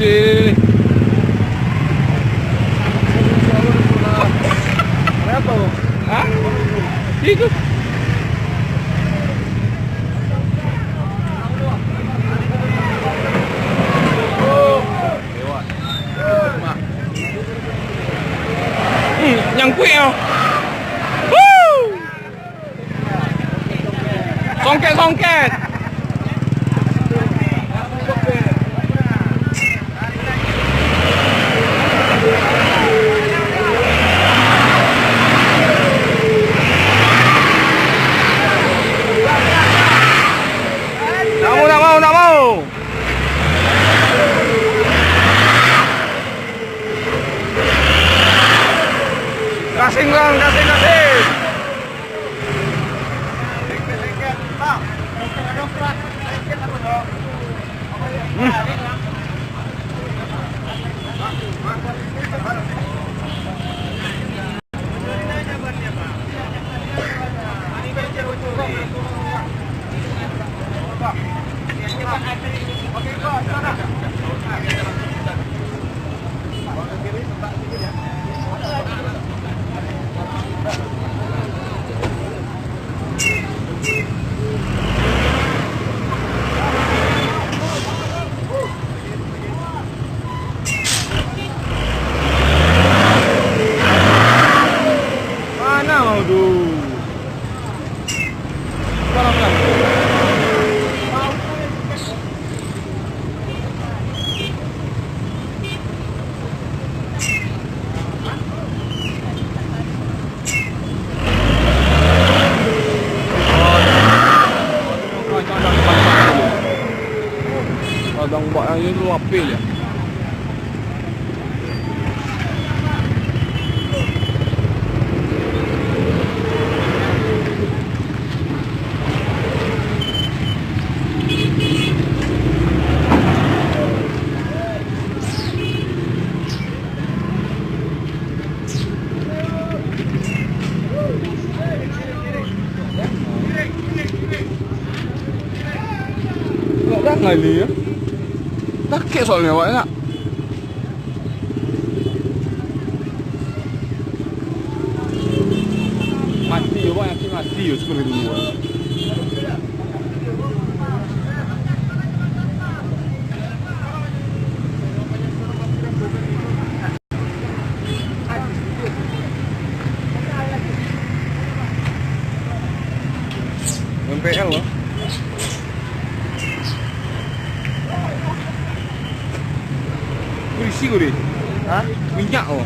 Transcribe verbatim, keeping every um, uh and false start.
Sini. Kenapa? Hah? Itu. Hmm, nyang kuéh ah. Woo! Songket, songket. Nak mau, nak mau, nak mau. Gasing, Bang, gasing, gasing. Mana mau tu? Barang lah. Padang bak yang itu apel ya. Dah ngai ni ya. Dah kek soalnya awak nak. Mati awak, yakin mati ya seperti dulu. M P L lah. Berisi kau deh. Hah? Minyak oh.